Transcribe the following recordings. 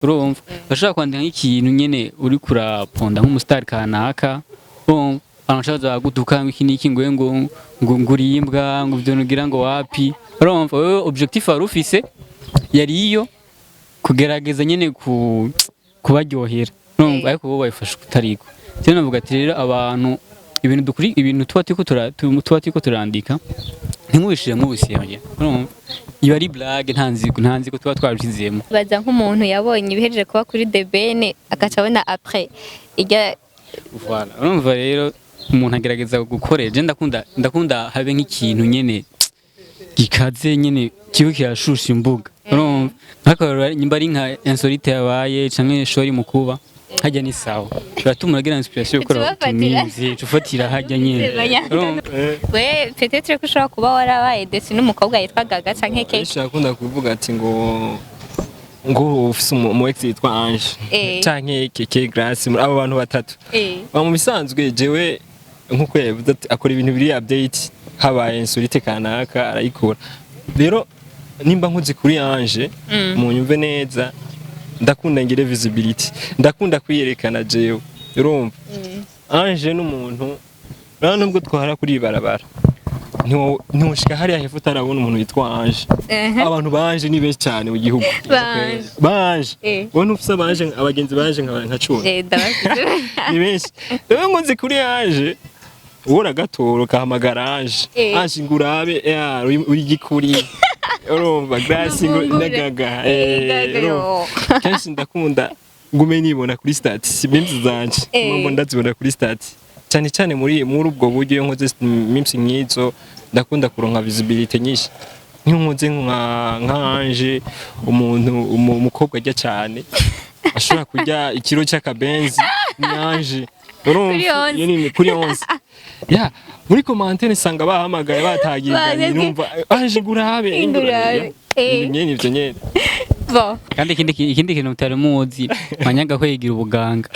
Urumva bashobora kwandika nk'ikintu nyene uri kuraponda nk'umusitari kanaka, urumva abantu bashobora kugutuka ngo iki n'iki, ngo uri imbwa, ngo ivyo nugira ngo wapi. Urumva wewe objectif wari ufise yari iyo kugerageza nyene kubaryohera, urumva, ariko wowe wayifashe utariko. Rero navuga ati rero abantu ibintu dukuri, ibintu tuba turiko turandika, ntimubishiremo ubusembye. Urumva iba ari blague, nta nzigo tuba twabishizemo. Baza nk'umuntu yabonye ibihejeje kuba kuri The Ben, agaca abona après irya. Voilà. Urumva rero umuntu agerageza gukorera. Je ndakunda habe nk'ikintu nyene gikaze nyene kiba kirashusha imbuga. Urumva nk'akarorero, nyimba ari nka insolite yabaye canke shori mu kuba hajya ni sawa, biratuma uragira inspiration yo gukora. Ucubafatira. Utumizi ufatira hajya nyene. Urumva. We peut-être ko ushobora kuba warabaye déçu n'umukobwa yitwa Gaga canke Keke. Benshi bakunda kuvuga ati ngo ufise umu ex yitwa Ange canke Keke, Grace, muri abo bantu batatu. Ba mu bisanzwe jewe nkuko yabivuze ati akora ibintu biri update, habaye insolite kanaka arayikora. Rero nimba nkuzi kuri Ange, munyumve neza, ndakunda ngire visibility, ndakunda kwiyerekana jewe. Urumva Ange n'umuntu rero nubwo twahara kuri iri barabara, ntiwoshika hariya hepfo utarabona umuntu witwa Ange. Abantu banje ni benshi cyane mu gihugu. Banje. Banje. Wowe ntufise abanje, abagenzi banje nka 10? Ndabafise. Ni benshi. Rero ngo nzi kuri Ange, ubura gatoro kahamagara Ange. Ange ngo urabe ya uri gikuri. Urumva Grace ngo Ntugungure. na Gaga. Gaga, Urumva. Yo. Kenshi ndakunda ngume nibona kuri status memes zanje. Mpamvu ndazibona kuri status cyane cyane muri ubwo buryo, iyo nkoze memes nk'izo ndakunda kuronka visibility nyinshi. Nk'iyo nkoze nka Ange, umuntu umukobwa arya cyane ashobora kurya ikiro cy'akabenzi ni Ange. Urumva? Kuri 11. Iyo ni kuri 11 ya muri commentaire nsanga bahamagaye bataginganye. Bageze- Numva Ange ngurabe. Ngurabe. Nyene ivyo nyene. Bon. Kandi ikindi kintu mutari muzi, Manyanga kwegira ubuganga.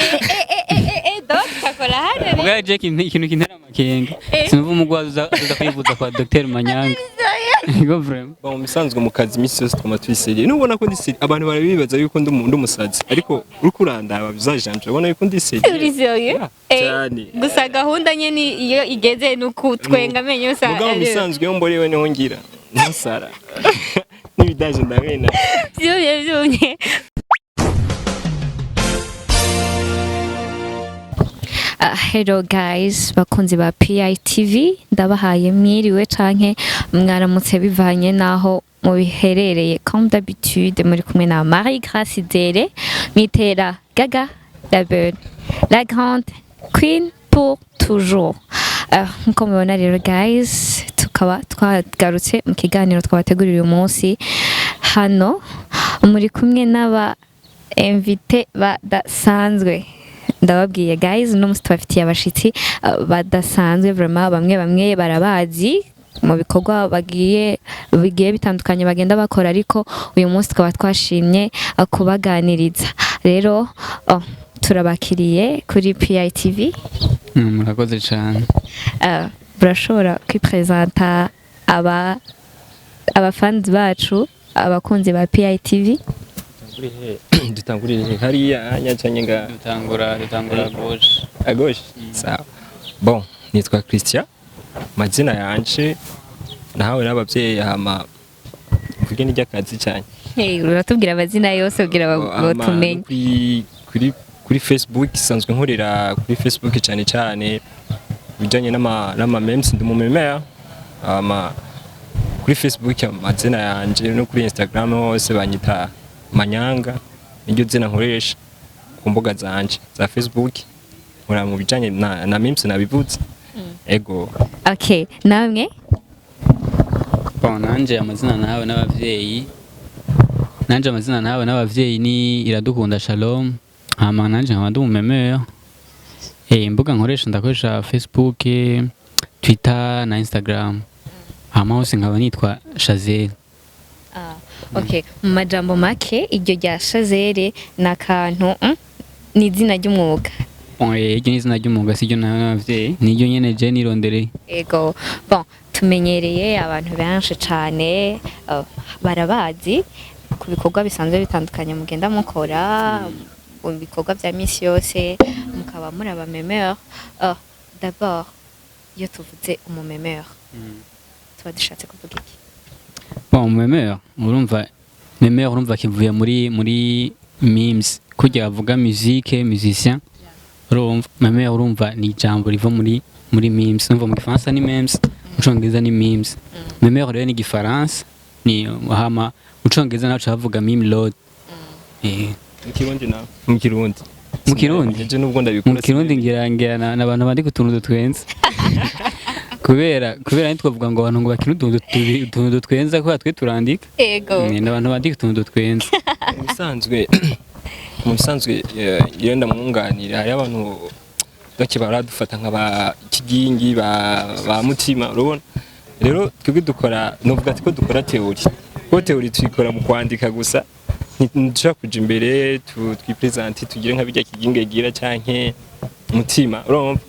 Donc kakora hano rero. Mugabo je ikintu kintera amakenga, sinumva umugwazi uza kwivuza kwa Dr Manyanga. Go vraiment. Ba mu bisanzwe mu kazi iminsi yose twama turi sérieux. Nubona ko ndi sérieux, abantu barabibaza yuko ndi umuntu umusazi, ariko uriko urandaba bizajanje urabona yuko ndi sérieux. Uri sérieux? Yeah, cyane. Gusa gahunda nyene iyo igeze ni ukutwenga amenyo yose. Mugabo mu bisanzwe iyo mborewe niho ngira ntusara n'ibidaje ndabena. Vyumye vyumye. Hello guys, bakunzi ba PITV, ndabahaye mwiriwe canke mwaramutse bivanye naho mubiherereye. Comme d'habitude muri kumwe na Marie Grace Dere Mitera Gaga, la belle, la grande queen pour toujours. Nkuko mubibona rero guys, tukaba twagarutse mu kiganiro twabateguriye uyu munsi. Hano muri kumwe n'aba invité badasanzwe. Ndababwiye guys, uno munsi tubafitiye abashitsi badasanzwe vraiment. Bamwe bamwe barabazi mu bikorwa bigiye bitandukanye bagenda bakora, ariko uyu munsi tukaba twashimye kubaganiriza. Rero oh, turabakiriye kuri PITV. Murakoze cyane. Burashobora kwipresenta abafanzi bacu, abakunzi ba PITV? Dutangurire he? Hariya nyacanye nga? Dutangura gauche. À gauche, sawa. Bon, nitwa Christian, amazina yanje nahawe n'abavyeyi, hama mvuge n'iry'akazi cyane? Hey, uratubwira amazina yose kugira batumenye. Kuri Facebook sanzwe nkorera kuri Facebook cyane cyane ibijyanye n'ama memes, ndi mu memeur. Ama kuri Facebook amazina yanje no kuri Instagram hose banyita Manyanga, niryo zina nkoresha ku mbuga zanje za Facebook. Nkora mu bijyanye na memes, nabivuze, ego. Okay, namwe? Bon, nanje amazina nahawe n'abavyeyi ni Iradukunda Shalom, hama nanje nkaba ndi umumemeur. Imbuga nkoresha, ndakoresha Facebook, Twitter na Instagram, hama hose nkaba nitwa Shazel. Ah, okay, mu majambo make iryo rya Shazere ni akantu, ni izina ry'umwuga? Bon, iryo ni izina ry'umwuga, siryo nahawe n'abavyeyi, niryo nyene je nirondereye. Ego. Bon, tumenyereye abantu benshi cane barabazi. Ku bikorwa bisanzwe bitandukanye mugenda mukora mu bikorwa vya misi yose, mukaba muri aba memeur. D'abord, iyo tuvuze umumemeur, tuba dushatse kuvuga iki? Bon, memeur, urumva memeur, urumva kivuye muri memes, kurya bavuga musique, musicien. Urumva memeur, urumva ni ijambo riva muri memes. Urumva mu Gifaransa ni memes, mu Congereza ni memes. Memeur rero ni Igifaransa, ni hama mu Congereza naco bavuga meme lord. Mu Kirundi nawe, mu Kirundi? Mu Kirundi? Je nubwo ndabikora. Mu Kirundi ngira n'abantu bandika utuntu dutwenza, kubera ntitwavuga ngo abantu ngo bakine utuntu dutwenza, kubera twe turandika. Ego. Ni abantu bandika utuntu dutwenza. Mu bisanzwe, iyo ndamwunganira, hariho abantu bake baradufata nka ba kigingi, ba mutima. Urabona rero twebwe dukora, novuga ati ko dukora théorie, kuko théorie tuyikora mu kwandika gusa. Ntidushobora kuja imbere twipresente, tugire nka birya kigingi gira canke mutima. Urumva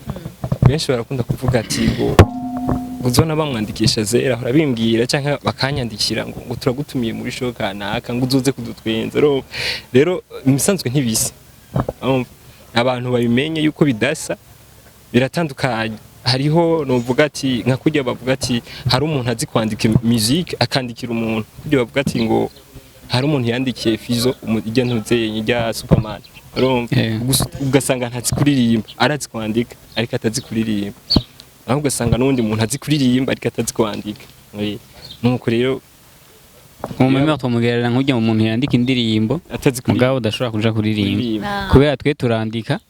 benshi barakunda kuvuga ati ngo uzona bamwandikisha zera, ahora bimbwira canke bakanyandikira ngo turagutumiye muri show kanaka, ngo uzoze kudutwenza. Urumva rero imisanzwe ntibisa. Urumva abantu babimenye yuko bidasa, biratandukanye. Hariho novuga ati nka kurya bavuga ati hari umuntu azi kwandika musique, akandikira umuntu, kurya bavuga ati ngo hari umuntu yandikiye Fizo ijya ntuzeye ijya Superman. Urumva gusa ugasanga ntazi kuririmba, arazi kwandika ariko atazi kuririmba, naho ugasanga n'uwundi muntu azi kuririmba ariko atazi kwandika. Nuko rero. Umumemeur tumugerera nk'ujya mu muntu yandika indirimbo atazi mugabo udashobora kuja kuririmba. Kuririmba. Kubera twe turandika,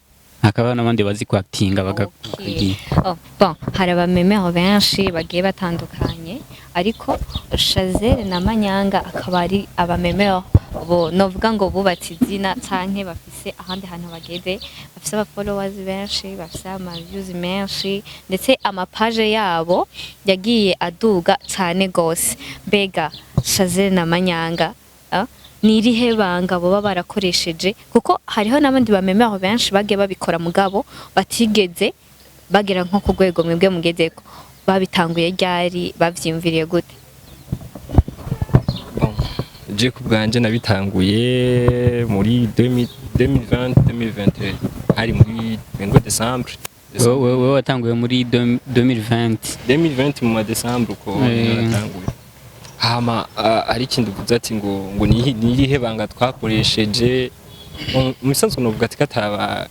hakaba n'abandi bazi kwakitinga Okay. bakagira. Oh, bon, hari abamemeur benshi bagiye batandukanye, ariko Shazel na Manyanga akaba ari abamemeur bo novuga ngo bubatse izina canke bafise ahandi hantu bageze, bafise aba followers benshi, bafise ama views menshi, ndetse ama page yabo yagiye aduga cane gose. Mbega Shazel na Manyanga, ni irihe banga boba barakoresheje? Kuko hariho n'abandi bamemeur benshi bagiye babikora mugabo batigeze bagera nko ku rwego mwebwe mugezeko. Babitanguye ryari? Bavyiyumviriye gute? Bon, je ku bwanje nabitanguye muri 2020, 2021, hari muri ngo Décembre. Wewe watanguye muri 2020? 2020 mu ma Décembre uko natanguye. Hama hari ikindi uvuze ati ngo ni irihe banga twakoresheje. Mu bisanzwe novuga ati kataba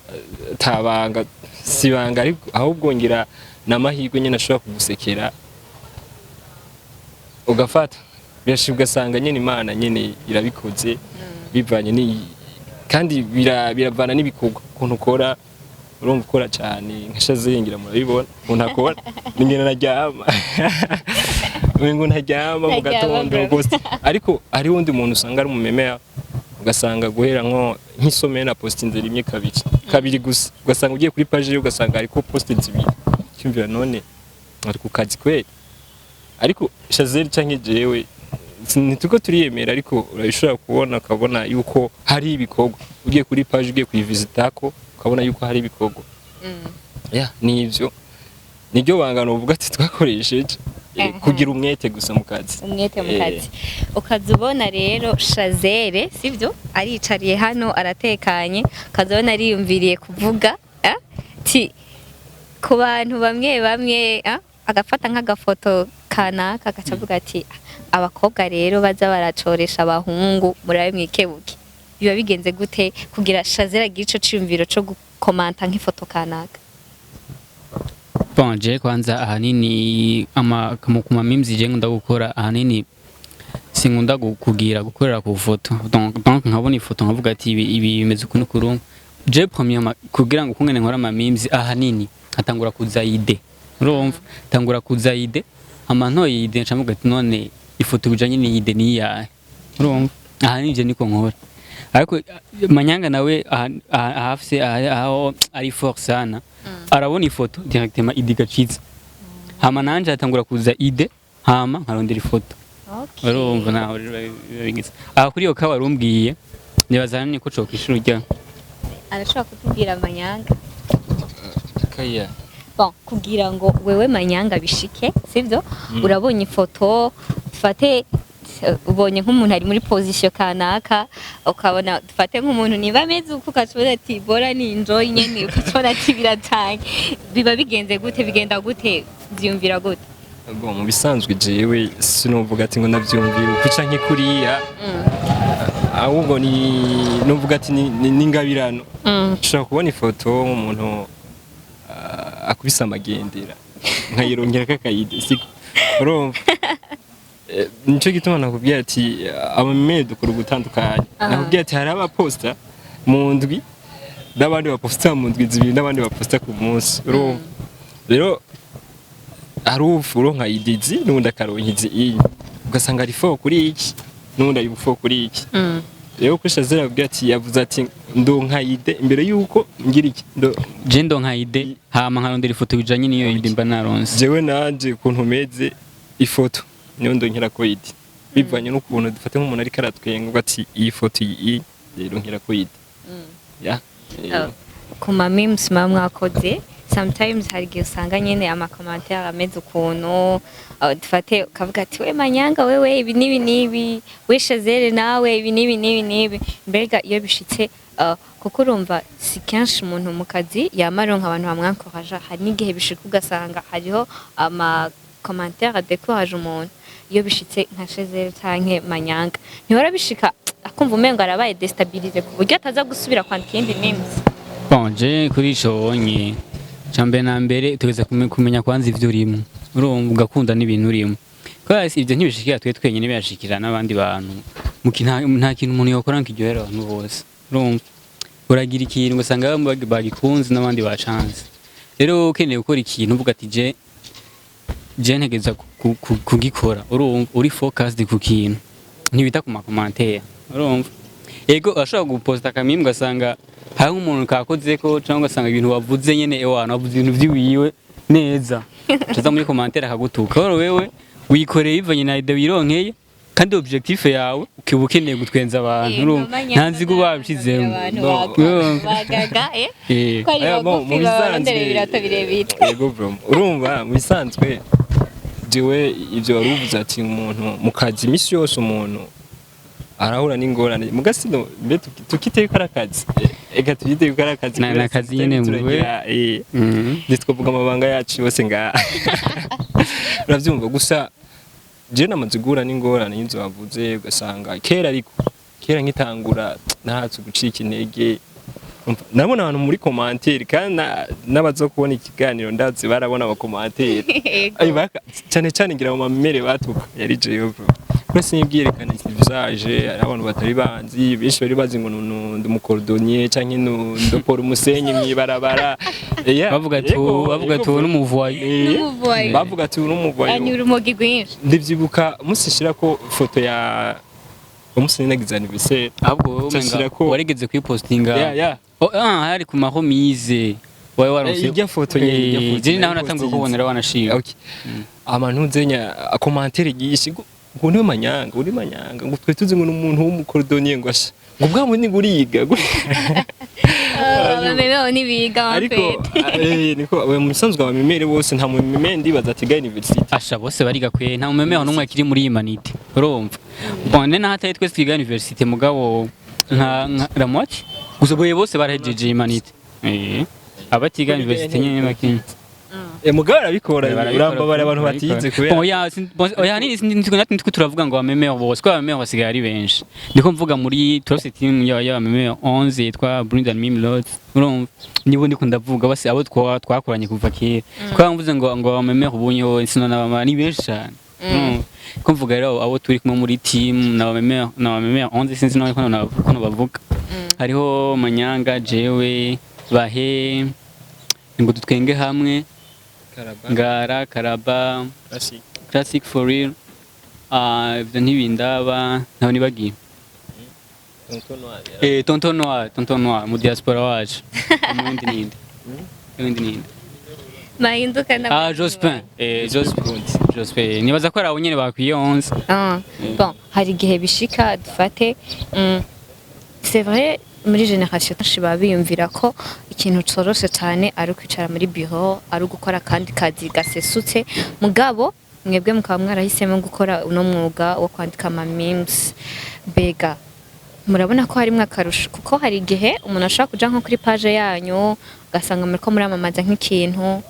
tabanga, si banga, ariko ahubwo ngira n'amahirwe nyine ashobora kugusekera ugafata, birashika ugasanga nyine Imana nyine irabikoze, bivanye ni kandi biravana n'ibikorwa ukuntu ukora. Urumva ukora cyane nka Shazengira, murabibona ukuntu akora, ningena naryama, ngo ntaryama mu Ntaryama, gatondo bro. rwose. Ariko hari uwundi muntu usanga ari umumemea, ugasanga guhera nko nk'isomero na postinze rimwe, kabiri, kabiri gusa, ugasanga ugiye kuri page ye ugasanga hariko poste zibiri, cyumvira none ari ku kazi kweli? Ariko Shazel canke jewe ntituko turiyemera, ariko urabishobora kubona, ukabona yuko hari ibikorwa. Ugiye kuri page, ugiye kuyivisitako, ukabona yuko hari ibikorwa. Ya, nivyo niryo banga novuga ati twakoresheje. Kugira umwete gusa mu kazi. Umwete mu kazi. Ukaza ubona rero Shazere, sibyo, aricariye hano aratekanye, ukaza ubona ariyumviriye kuvuga ti ku bantu bamwe bamwe, agafata nk'agafoto kanaka agaca avuga ati: "Abakobwa rero baza baracoresha abahungu, murabe mwikebuke." Biba bigenze gute kugira Shazere agire ico ciyumviro co gukomanta nk'ifoto kanaka? Bon, je kwanza ahanini ama ku ma memes je nkunda gukora, ahanini sinkunda kugira gukorera ku foto. Donc nkabona ifoto nkavuga ati ibi bimeze ukuntu kuru. Je premièrement, kugira ngo kungene nkora ama memes, ahanini hatangura kuza idée. Urumva tangura kuza idée, ama ntoye idée nca mvuga ati none ifoto bijanye n'iyi idée ni iyahe? Urumva ahanini je niko nkora, ariko Manyanga nawe ahafise aho ari fort sana, arabona ifoto directement idée igaciza, hama nanje hatangura kuza idée, hama nkarondera ifoto. Urumva naho rero biba bigeze aha kuri iyo kawa warumbwiye, nibaza ahanini ko cokwishura urya. Arashobora kutubwira Manyanga? Kaya. Bon, kugira ngo wewe Manyanga bishike, sivyo, urabonye ifoto, fate Ubonye nk'umuntu ari muri position kanaka, ukabona dufate nk'umuntu niba ameze uko, ukacubona ati bora ni enjoy nyene, ukacubona ati biratanga, biba bigenze gute, bigenda gute, vyumvira gute? Bon, mu bisanzwe jewe sinovuga ati ngo ndavyumvira uku canke kuriya, ahubwo ni novuga ati ni ingabirano. Ushobora kubona ifoto nk'umuntu akubise amagendera, nkayirongera kakayide, siko? Urumva, nico gituma nakubwiye ati abameme dukora ugutandukanye. Nakubwiye ati hari abaposta mu ndwi, n'abandi baposta mu ndwi 2, n'abandi baposta ku munsi. Urumva rero, hari uronka idée izi, n'ubundi akaronka izi iyi, ugasanga ari fort kuri iki, n'ubundi ari fort kuri iki. Rero kuri Shazera yabwiye ati, yavuze ati ndonka idée imbere yuko ngira iki Je ndonka idée, hama nkarondera ifoto bijanye n'iyo idée mba naronse. Jewe nanje ukuntu meze, ifoto niyo ndonkera ko idée, bivanye n'ukuntu dufate nk'umuntu ariko aratwenga, uvuga ati iyi foto iyi rero nkera ko idée ya. Ku ma memes muba mwakoze, sometimes hari igihe usanga nyene ama commentaire ameze ukuntu, dufate ukavuga ati we Manyanga, wewe ibi n'ibi n'ibi, we Shazere nawe ibi n'ibi n'ibi n'ibi. Mbega iyo bishitse, kuko urumva si kenshi umuntu mu kazi yama aronka abantu bamwankoraja, hari n'igihe bishika ugasanga hariho ama commentaire adécourage umuntu. Iyo bishitse nka Shazere canke Manyanga, ntihora bishika akumva umengo arabaye déstabilisé ku buryo ataza gusubira kwandika iyindi memes? Bon, je kuri ico wonye, cambere na mbere tugeza kumenya kwanza ivyo urimo, urumva, ugakunda n'ibintu urimo, kubera ivyo ntibishikira twe twenyene, birashikira n'abandi bantu. Nta kintu umuntu yokora ngo kiryohere abantu bose. Urumva, uragira ikintu ugasanga bamwe bagikunze n'abandi bacanze. Rero wowe ukeneye gukora ikintu, uvuga ati je ntegeza kugikora, urumva, uri focused ku kintu, ntibita ku ma commentaire. Urumva, ego urashobora guposta aka meme ugasanga hari nk'umuntu kakozeko, cyangwa ugasanga ibintu wavuze nyene, ewana wavuze ibintu vyiwiwe neza, ucaza muri commentaire akagutuka. Rero wewe wikoreye bivanye na idée wironkeye, kandi objectif yawe ukaba ukeneye gutwenza abantu. Urumva, nta nzigo babishizemo. Bagaga ko ari Aya, bon, mu bagufi babarondera bisanzwe- ibirato birebire. Yego bro, urumva mu bisanzwe jewe ivyo wari uvuze ati umuntu mu kazi imisi yose umuntu arahura n'ingorane, mugasino mbe tukiteye ko ari akazi. Eka tuyite ko ari akazi. Na akazi nyene. Turagira, ntitwavuga amabanga yacu yose ngaha, uravyumva. Gusa jewe namaze guhura n'ingorane y'inzu wavuze, ugasanga kera, ariko kera nkitangura nahatse gucika intege. Umva, nabona abantu muri commentaire, kandi n'abaza kubona ikiganiro ndazi barabona aba commentaire. Ay, cyane cyane ngira mu mamere batuka yari jewe bro. Twese nibwiyerekana visage, hari abantu batari banzi, benshi bari bazi ngo ndi umu cordonnier canke ndopora umusenyi mw'ibarabara. Yeah, Bavuga ati yego, bavuga ati yego, uwo n'umuvoyi. N'umuvoyi. Bavuga ati uyu n'umuvoyi. Anyura urumogi rwinshi. Ndivyibuka umunsi nshirako foto ya umunsi nagize anniversaire. Ahubwo wowe umenga Nshira ko- warigeze kuyipostinga. Yeah. Oh, ah, hari ku mahomize wawe waronse. Irya foto nyene, irya foto Je naho nari natanguye postinze. kubonera wanashima. Okay. Abantu nzenya commentaire nyinshi ngo niwe Manyanga, uri Manyanga, ngo twe tuzi ngo ni umuntu w'umu cordonnier, ngo asha ngo bwa bundi ngo uriga. Abameme ntibiga. Ariko niko mu bisanzwe abamemere bose, nta mumeme ndibaza atiga university. Asha, bose bariga kwe, nta mumeme n'umwe akiri muri humanités. Urumva, bon, ne naho atari twese twiga université, mugabo nka la moitié gusa boye bose barahejeje humanités, abatiga université nyene bakini. Mugabo arabikora, urambabara abantu batize kubera Bon, oya, bon, oya, hanini nitwe turavuga ngo abamemere bose, kuko abamemere basigaye ari benshi. Ndiko mvuga muri turafise team y'abamemere 11 yitwa Brindan Meme Lords. Urumva, nibo ndiko ndavuga bose, abo twakoranye kuva kera, kuko mvuze ngo abamemere ubunye ho sinona ni benshi cyane. Urumva, ko mvuga rero abo turi kumwe muri team n'abamemere 11, sinzi nawe ko bavuga. Hariho Manyanga, jewe, bahe ngo dutwenge hamwe. Karaba. Ngara Karaba. Classic. Classic for real. Ah, ibyo ntibindaba, ntaho nibagiye. Tonton Noir. Tonton Noir, Tonton Noir mu diaspora wacu. Umundi ninde? Umundi ninde? Mahinduka na Ah, Jospin, Jospin, Jospin, nibaza ko ari abo nyene bakwiye 11. Ah, bon, hari igihe bishika dufate, c'est vrai, muri génération benshi baba biyumvira ko ikintu coroshe cyane ari ukwicara muri bureau, ari ugukora akandi kazi gasesutse, mugabo Mwebwe mukaba mwarahisemo gukora uno mwuga wo kwandika ama memes, mbega murabona ko harimwo akarusho? Kuko hari igihe umuntu ashobora kuja nko kuri page yanyu, ugasanga muriko muramamaza nk'ikintu,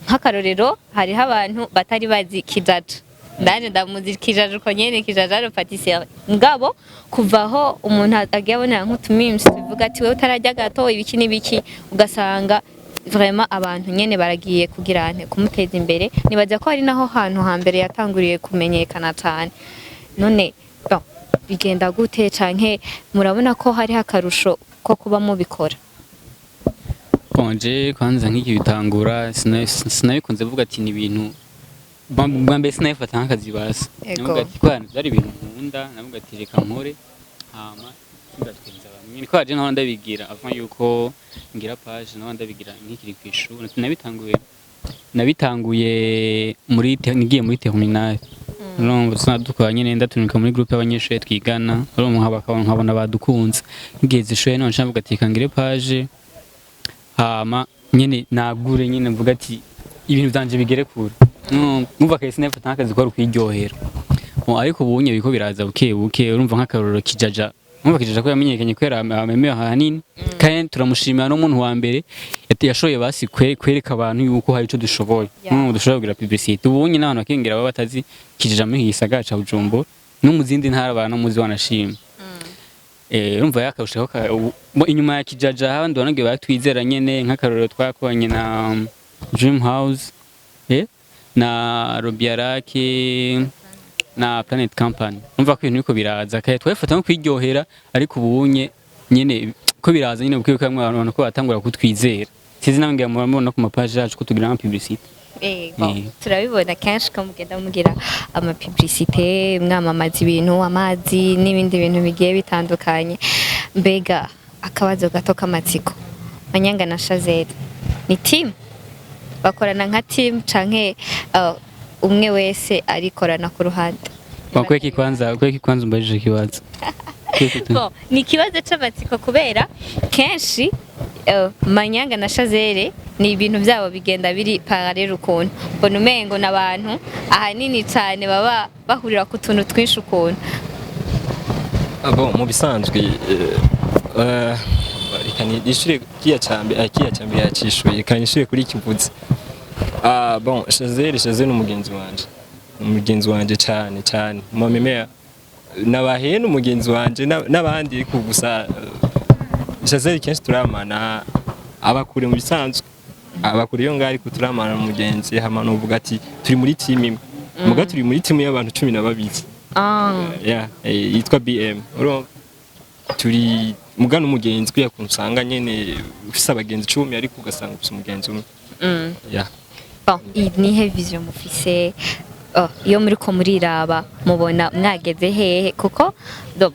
nk'akarorero hariho abantu batari bazi Kijaja, ndanje ndamuzi Kijaja uko nyene, Kijaja le pâtisserie. Mugabo kuva aho umuntu agiye abonera nk'utu memes tuvuga ati: "Wewe utararya gato ibiki n'ibiki", ugasanga vraiment abantu nyene baragiye kugira nte kumuteza imbere. Nibaza ko hari naho hantu hambere yatanguriye kumenyekana cane. None bon, bigenda gute, canke murabona ko hariho akarusho ko kuba mubikora? Bon, je kwanza nk'iki bitangura sinabikunze vuga ati ni ibintu bwa mbere, sinabifata nk'akazi basi. Navuga ati kwa byari ibintu nkunda, navuga ati reka nkore hama ndatwenza bamwe. Niko aje naho ndabigira avant yuko ngira page, naho ndabigira nkikiri ku ishuri. Nabitanguye ngiye muri terminale. Urumva tunadukora nyene, ndatumika muri groupe y'abanyeshuri twigana, urumva nkabona badukunze. Ngeze ishure none ncavuga ati reka ngire page, hama nyene nagure nyene mvuga ati ibintu vyanje bigere kure. Numva kahise nafata nk'akazi ko ari ukwiryohera. Bon, ariko ubu unye biriko biraza buke buke. Urumva nk'akarorero Kijaja, urumva Kijaja ko yamenyekanye kubera ameme ahanini, kandi turamushimira n'umuntu wa mbere yashoboye basi kwereka abantu yuko hari ico dushoboye. Dushobora kugira publicité. Ubu unye n'abantu bakengera baba batazi Kijaja muri iki gisagara ca Bujumbura no mu zindi ntara, abantu muzi wanashima. Urumva yakarushaho inyuma ya Kijaja abandi banagiye batwizera nyene. Nk'akarorero twakoranye na Dream House, na Robiarake na Planet Company. Urumva ko ibintu biriko biraza. Kare twabifata nko kwiryohera, ariko ubunye nyene ko biraza nyene buke buke, bamwe abantu ko batangura kutwizera. Sinzi nawe ngira murabona ku mapages yacu ko tugira ama publicité. Ego, turabibona kenshi ko mugenda mugira ama publicité, mwamamaza ibintu, amazi n'ibindi bintu bigiye bitandukanye. Mbega akabazo gato k'amatsiko, Manyanga na Shazeli ni team, bakorana nka team canke umwe wese arikorana ku ruhande? Kweki kwanza umbajije ikibazo? Bon, ni ikibazo c'amatsiko kubera kenshi Manyanga na Shazere ni ibintu byabo bigenda biri parallèle ukuntu. Mbona umengo n'abantu ahanini cyane baba bahurira ku tuntu twinshi ukuntu. Ah, bon, mu bisanzwe reka nishure kiya cambe, kiya cambe yacishuye, reka nishure kuri kivuze. Ah bon, Shazeli ni umugenzi wanje, ni umugenzi wanje cyane cyane mu memea nabahe, ni umugenzi wanje n'abandi, ariko gusa Shazeli kenshi turamana, abakure mu bisanzwe abakure iyo ngaho, ariko turamana umugenzi. Hama nuvuga ati turi muri team imwe, muga turi muri team y'abantu 12. Yeah, yitwa BM. Urumva turi mugana umugenzi kuya kuntu usanga nyene ufise abagenzi 10, ariko ugasanga ufise umugenzi umwe. Yeah. Bon, iyi nihe vision mufise? Oh, iyo muriko muriraba mubona mwageze hehe? Kuko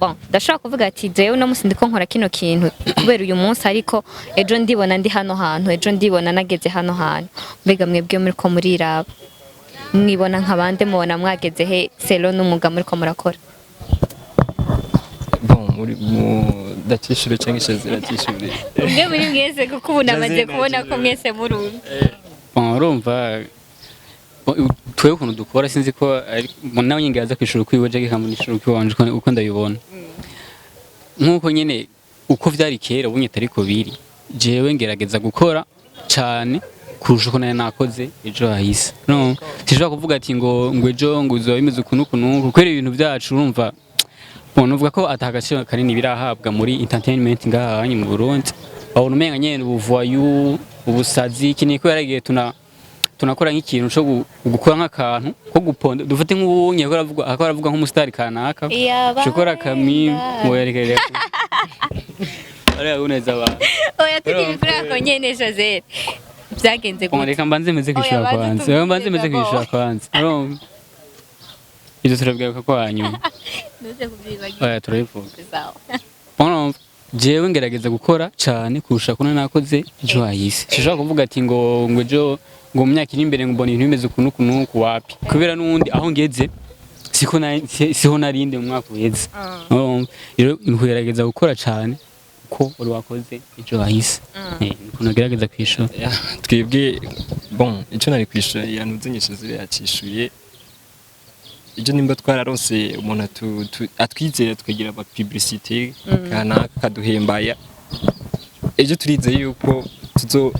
bon, ndashobora kuvuga ati jewe uno munsi ndiko nkora kino kintu kubera uyu munsi, ariko ejo ndibona ndi hano hantu, ejo ndibona nageze hano hantu. Mbega mwebwe muriko muriraba mwibona nka bande? Mubona mwageze he selon n'umwuga muriko murakora? Bon, muri mu ndacishure cyangwa Shazeli acishure? Umwe muri mwese, kuko ubu namaze Jazira kubona ko acishure. mwese murumva. Bon, urumva bon, twebwe ukuntu dukora, sinzi ko ari bon, nawe nyine aza kwishura ukwiwe, Jack akambona ukwiwanje uko ndabibona. Nk'uko nyene uko vyari kera, ubu nyine ariko biri, jewe ngerageza gukora cane kurusha uko nari nakoze ejo hahise. No sinshobora kuvuga ati ngo ejo ngo uzoba bimeze uku n'uku n'uku, kubera ibintu byacu urumva, bon, nuvuga ko ata agaciro kanini birahabwa muri entertainment ngaha hanyu mu Burundi. Babona umenga nyene ubuvoyou, ubusazi, iki ni kubera igihe tunakora nk'ikintu cyo gukora nk'akantu ko guponda. Dufate nk'ubunye ko aravuga, ako aravuga nk'umusitari kanaka, Iyaba shokora kami ngo yerekere ariya uneza abantu. Oya, tukiri kuri ako nyene, Joseph, byagenze Bon, gute? reka mbanze meze kwishura Oya, banza kwanza. tubwire Reka mbanze meze d'abord. kwishura kwanza. Urumva ivyo turabigaruka ko hanyuma. Ntuze kubyibagira. Oya, turabivuga. Sawa. Urumva jewe ngerageza gukora cane kurusha kuno nakoze ejo hahise. Sinshobora kuvuga ati ngo ejo, ngo mu myaka iri imbere, ngo mbona ibintu bimeze uku n'uku n'uku, wapi, kubera n'ubundi aho ngeze siko siho narinde mu mwaka uheze. Urumva rero nkugerageza gukora cane Uko uri wakoze ejo hahise. Ukuntu ugerageza kwishura. Ya, twebwe, bon, icyo nari kwishura yantuze nyisho ziri yacishuye ibyo. Nimba twararonse umuntu atwizera tukagira ama publicité kanaka kaduhembaya ejo, turizeye yuko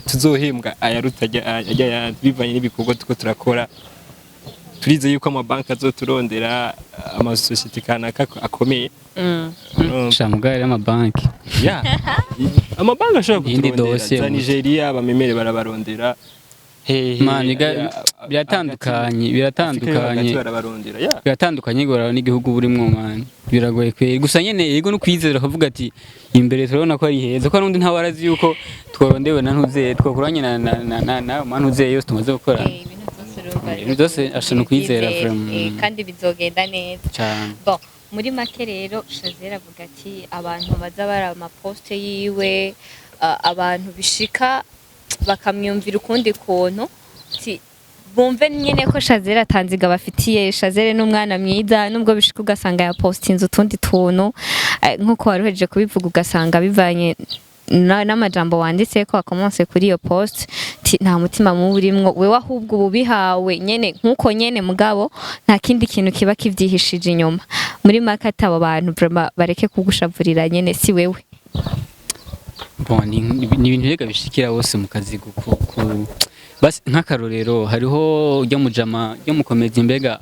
tuzohembwa ayaruta ajya ayandi bivanye n'ibikorwa tuko turakora. Turizeye yuko amabanki azoturondera, amasosiyete kanaka akomeye. Sha mugabo y'amabanki. Ya, amabanki ashobora Iyindi kuturondera dosiye za gusa. Nigeria bamemere barabarondera hehe. Man, biratandukanye, biratandukanye. Hagati barabarondera, ya. Biratandukanye gorara n'igihugu burimwo, man, biragoye kweri. Gusa nyene yego no kwizera kavuga ati imbere turabona ko ari heza, ko n'undi ntawe arazi yuko tworondewe na ntuze twakoranye na mantuze yose tumaze gukora. Ibintu byose urumva. Ibintu byose ashobora kwizera. Kwizera, kandi bizogenda neza. Cyane. Bon, muri make rero Shazera avuga ati abantu baza bari amaposte yiwe, abantu bishika bakamwumvira ukundi kuntu, ti bumve nyene ko Shazera atanziga bafitiye. Shazere n'umwana mwiza, nubwo bishika ugasanga yapostinze utundi tuntu, nkuko wari uhejeje kubivuga, ugasanga bivanye n'amajambo wanditse ko akomonse kuri iyo post, ti nta mutima mubi urimwo wewe, ahubwo ubu bihawe nyene nkuko nyene, mugabo nta kindi kintu kiba kivyihishije inyuma. Muri make ati abo bantu vraiment bareke kugushavurira nyene, si wewe. Bon, ni ibintu rega bishikira bose mu kazi. Basi nk'akarorero hariho ujya mujama ujya mukomeza imbega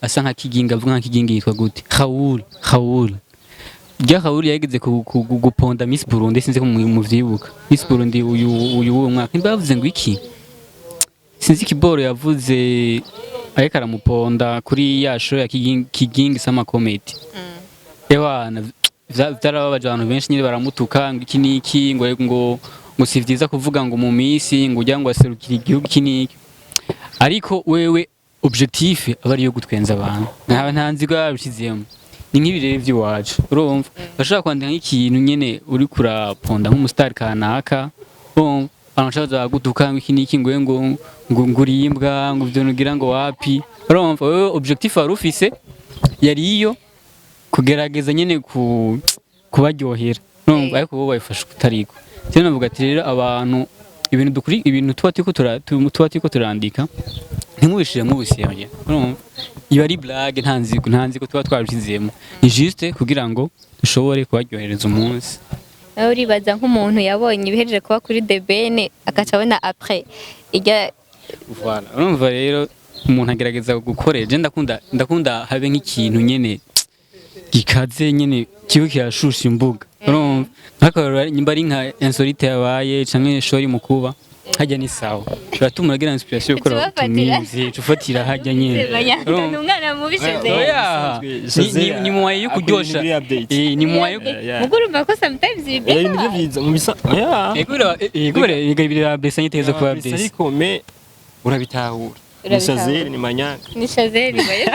asa nka Kiginga, avuga nka Kigingi, yitwa gute? Raoul. Raoul rya Raoul yageze guponda Miss Burundi, sinzi ko muvyibuka Miss Burundi uyu uwo mwaka. Nimba bavuze ngo iki, sinzi kiboro yavuze ariko aramuponda kuri ya show ya Kigingi, Kigingi Sama Comedy. Ewana vyarababaje abantu benshi nyine, baramutuka ngo iki niki, ngo si vyiza kuvuga ngo mu misi ngo ujya ngo aserukira igihugu iki niki, ariko wewe objectif aba ari iyo gutwenza abantu, nta nzigo yabishizemo. Ni nk'ibi rero iby'iwacu, urumva bashobora kwandika nk'ikintu nyene uri kuraponda nk'umusitari kanaka, urumva abantu bashobora bagutuka ngo iki niki, ngo uri imbwa, ngo ivyo nugira ngo wapi. Urumva wewe objectif wari ufise yari iyo kugerageza nyene kubaryohera, urumva, ariko wowe wabifashe kutariko. Rero navuga ati rero abantu ibintu dukuri, ibintu tuba turiko turandika ntimubishiremo ubusembye, urumva iba ari blague, nta nzigo tuba twabishizemo, ni juste kugira ngo dushobore kubaryohereza umunsi. Nawe uribaza nk'umuntu yabonye ibihejeje kuba kuri The Ben, agaca abona après ijya. Voilà, urumva rero umuntu agerageza gukorera. Je ndakunda habe nk'ikintu nyene gikaze nyene kiba kirashusha imbuga, urumva nk'akarorero nyimba ari nka insolite yabaye canke shori mu kuba hajya ni sawa, biratuma uragira inspiration yo gukora. Ucubafatira. Utumizi ufatira hajya nyene. Ni umwana mubi Shazera. Oya, ni moyen yo kuryosha. Ni moyen yo Yeah. Mugo urumva ko sometimes ibi Nibyo byiza mu bisa, ya. Yego, birablesa nyitezo kuba blessa. Ariko me urabitahura ni Urabitahura. Shazeri ni manyanga. Ni Shazeri bayo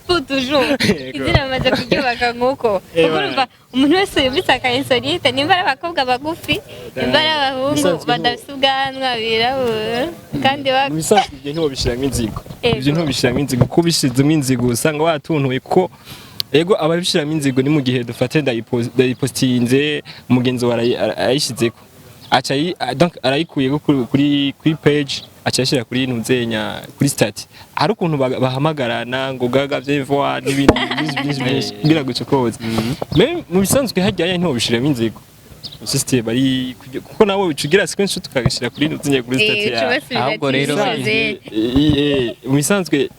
pour toujours. Izina bamaze kuryubaka nk'uko, kuko urumva umuntu wese yumvise aka insolite, nimba ari abakobwa bagufi, nimba ari abahungu badafite ubwanwa birabura kandi Mu bisanzwe ibyo ntiwobishiramo inzigo. Ego. Ibyo ntiwobishiramo inzigo kuko ubishizemo inzigo usanga watuntuye, kuko ego ababishiramo inzigo ni mu gihe dufate ndayipostinze, umugenzi wawe arayishizeko, aca donc arayikuye kuri page, aca ayishira kuri ntuzenya kuri statut. Hari ukuntu bahamagarana ngo gaga vyevoa n'ibindi byinshi byinshi byinshi kugira gucokoza. Mais mu bisanzwe hajyaye ntiwobishiramo inzigo system bari kuko nawe ucugira screenshot ukagashira kuri ntuzenya kuri statut yawe. Ahubwo rero Shazeri. Mu bisanzwe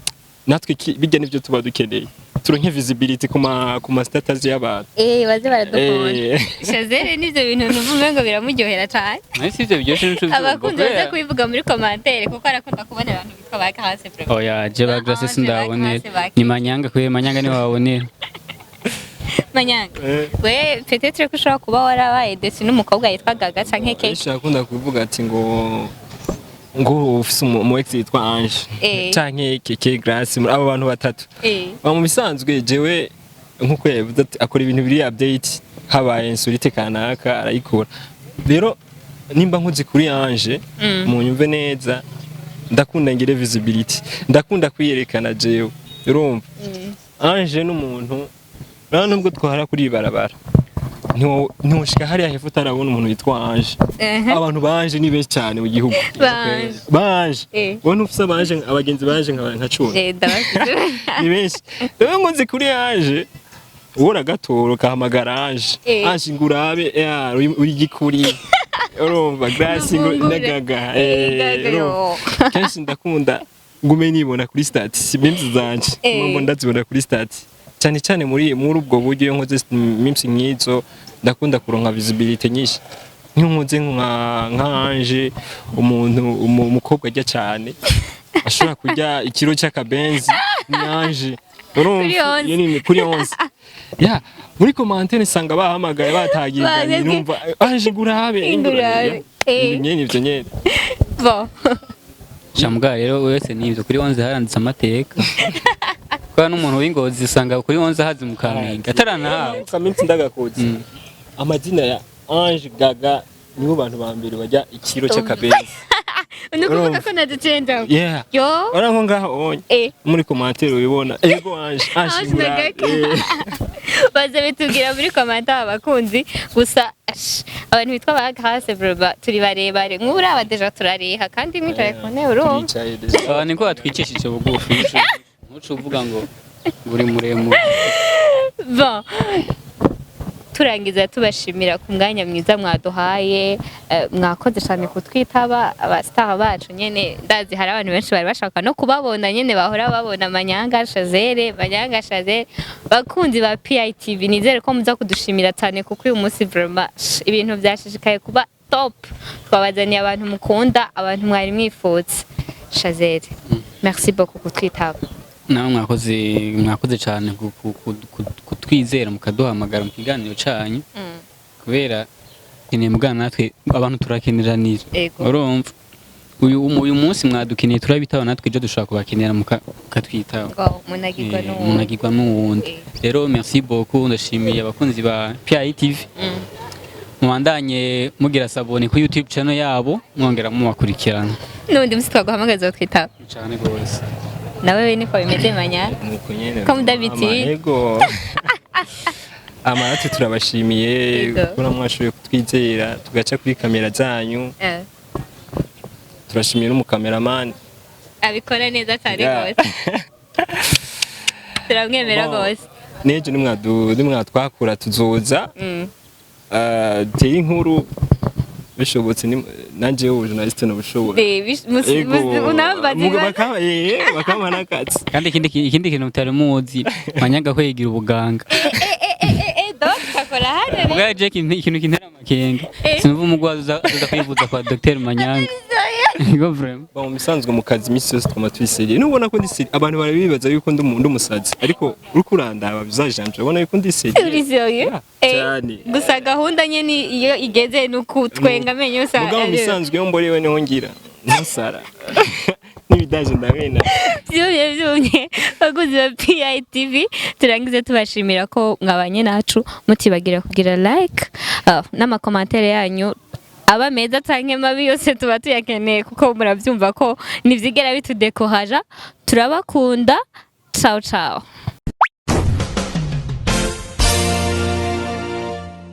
natwe bijya nivyo tuba dukeneye, turonke visibility ku ma status y'abantu. Baze baradukunda. Shazeri n'ivyo bintu numva ngo biramuryohera cane. Nahise ivyo biryoshe n'ico. Abakunzi baze kubivuga muri commentaire, kuko arakunda kubona abantu bitwa ba Grace vraiment. Oya, je ba Grace Ba Ange, sindabonera. ba Grace, ba Ni manyanga kwe, manyanga ni wabonera. Manyanga we, peut-être ko ushobora kuba warabaye déçu n'umukobwa yitwa Gaga canke Keke. Benshi akunda kuvuga ati ngo ufise umu ex yitwa Ange canke Keke Grace, muri abo bantu batatu. Mu bisanzwe jewe nkuko yabivuze ati akora ibintu biri update, habaye insolite kanaka arayikora. Rero nimba nkuzi kuri Ange, munyumve neza, ndakunda ngire visibility, ndakunda kwiyerekana jewe. Urumva Ange n'umuntu nta nubwo twahara kuri barabara. Ntiwoshika hariya hepfo utarabona umuntu witwa Ange. Abantu banje ni benshi cyane mu gihugu. Banje. Banje. Wowe ntufise abanje, abagenzi banje nka 10? Eh, ndabafite. Ni benshi rero. Ngo nzi kuri Ange, ubura gatora ukahamagara Ange. "Ange, ngurabe ya uri gikuri." Urumva Grace ngo Nuvungure. na Gaga. Gaga, Urumva. Yo. Kenshi ndakunda ngume nibona kuri status memes zanje. Mpamvu ndazibona kuri status cyane cyane muri ubwo buryo, iyo nkoze memes nk'izo ndakunda kuronka visibility nyinshi. Nk'iyo nkoze nka Ange, umuntu umukobwa arya cyane, ashobora kurya ikiro cy'akabenzi, ni Ange, urumva? Kuri 11. Iyo ni kuri 11 ya muri commentaire nsanga bahamagaye bataginganye. Numva "Ange, ngurabe." Ngurabe. Nyene ivyo nyene. Bon. Shamuga rero wese nivyo, kuri 11 haranditse amateka, kubera n'umuntu w'ingozi usanga kuri 11 hazi mu Kamenge ataranahawe. Kaminsi ndagakoze. Amazina ya Ange, Gaga, nibo bantu ba mbere bajya ikiro cy'akabenzi. Ni ukuvuga Urumva. ko naducenda. Yeah. Yo. Ora nko ngaho onye muri commentaire ubibona ego Ange, Ange Ange na ngurabe. Gaga. Baze bitubwira muri commentaire abakunzi gusa. Ash, abantu bitwa ba Grace, vraiment turi barebare, nk'ubu aba déjà turareha kandi mwicaye ku ntebe, urumva. Turicaye déjà. Aba niko batwicishije bugufi, ntuce uvuga ngo uri muremure. Bon, turangiza tubashimira ku mwanya mwiza mwaduhaye. Mwakoze cyane kutwitaba, abastar bacu nyene. Ndazi hari abantu benshi bari bashaka no kubabona nyene, bahora babona Manyanga Shazere, Manyanga Shazere. Bakunzi ba PITV, nizere ko muza kudushimira cyane kuko uyu munsi vraiment ibintu byashishikaye kuba top. Twabazaniye abantu mukunda, abantu mwari mwifuza. Shazere, merci beaucoup kutwitaba. Nawe mwakoze, mwakoze cyane kutwizera mukaduhamagara mu kiganiro cyanyu, kubera keneye mugana natwe abantu turakeneranira. Urumva uyu munsi mwadukeneye turabitaba, natwe ejo dushobora kubakenera mukatwitaba. Ngo umuntu agirwa n'uwundi. Umuntu agirwa n'uwundi. Rero merci beaucoup, ndashimiye abakunzi ba PITV. Mubandanye mugira s'abonner kuri YouTube channel yabo, mwongera mubakurikirana. N'ubundi munsi twaguhamagaza twitaba. Cyane rwose. Nawe niko bimeze, Manya? Nuko nyene. Comme d'habitude. Yego. Amarate turabashimiye kubona mwashoboye kutwizera tugaca kuri kamera zanyu. Turashimiye n'umukameramani. Abikora neza cyane rwose, turamwemera Bon. rwose. N'ejo nimwatwakura tuzoza. Tere inkuru bishobotse nanje ubu journaliste nobishobora. Unambaza ibibazo. Bakampa n'akazi. Kandi ikindi kintu mutari muzi, Manyaga kwegira ubuganga. Donc akora hano rero. Mugabo je ikintu kintera amakenga, sinumva umugwazi uza kwivuza kwa Dr Manyanga. Yego, vraiment. Bon, mu bisanzwe mu kazi iminsi yose twama turi sérieux. Nubona ko ndi sérieux, abantu barabibaza yuko ndi umusazi, ariko uriko urandaba bizajanje urabona yuko ndi sérieux. Uri sérieux? Yeah, cyane. Gusa gahunda nyene iyo igeze ni ukutwenga amenyo yose. Mugabo mu bisanzwe iyo mborewe niho ngira ntusara n'ibidaje ndabena. Byumye byumye. Bakunzi ba PITV, turangize tubashimira ko mwabanye nacu. Mutibagira kugira like, n'amakomantere yanyu aba meza canke mabi, yose tuba tuyakeneye kuko murabyumva ko ntivyigera bitudekohaja. Turabakunda, ciao ciao.